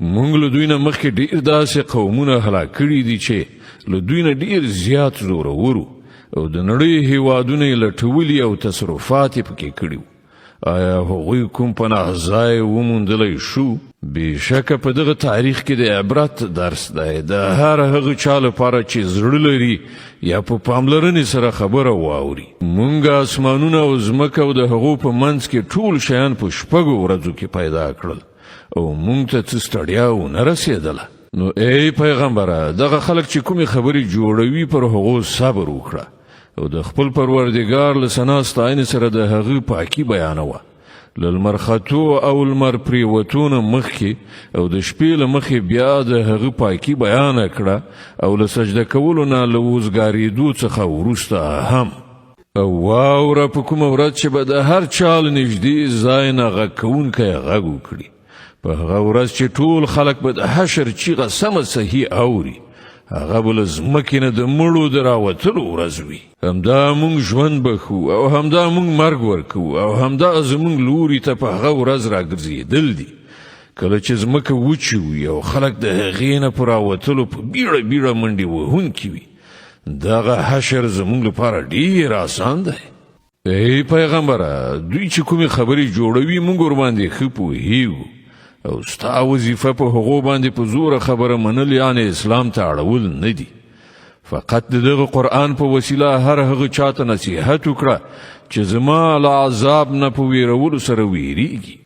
مونږ له دوی نه مخکې ډیر داسې قومونه هلاک کړي دي چې له دوی نه ډیر زیات زورور او د نړۍ هیوادونه یې لټولي او تصرفات یې پکې کړي. آیا هغوی کوم پناه ځای وموندلی شو؟ بېشکه په دغه تاریخ کې د عبرت درس دی د هر هغه چا لپاره چې زړه لري یا په پاملرنې سره خبره واوري. مونږ اسمانونه او ځمکه او د هغو په منځ کې ټول شیان په شپږو ورځو کې پیدا کړل او مونږ ته څه ستړیا ونه رسېدله. نو ای پیغمبره، دغه خلک چې کومې خبرې جوړوي پر هغو صبر وکړه او د خپل پروردګار له ثنا ستاینې سره د هغه پاکي بیانوه. له لمر ختو او لمر پریوتو نه مخکې او د شپې له مخې بیا د هغه پاکي بیان کړه او له سجده کولو نه له وزګارېدو څخه وروسته هم. او واوره په کومه ورځ چې به د هر چا له نږدې ځای نه غږ کوونکی غږ وکړي، په هغه ورځ چې ټول خلک به د حشر چیغه سمه صحیح اوري، هغه به له ځمکې نه د مړو د راوتلو ورځ وي. همدا مونږ ژوند بښو او همدا مونږ مرګ ورکوو او همدا زمونږ لوري ته په هغه ورځ راګرځېدل دي کله چې ځمکه وچه وي او خلک د هغې نه په راوتلو په بیړه بیړه منډې وهونکي وي. دغه حشر زمونږ لپاره ډیر آسان دی. ای پیغمبره، دوی چې کومې خبرې جوړوي مونږ ورباندې ښه پوهیږو او ستا وظیفه په هغو باندې په زوره خبره منل یعنې اسلام ته اړول نه دي. فقط د دغه قرآن په وسیله هر هغه چاته نصیحت وکړه چې زما له عذاب نه په ویرولو سره ویریږي.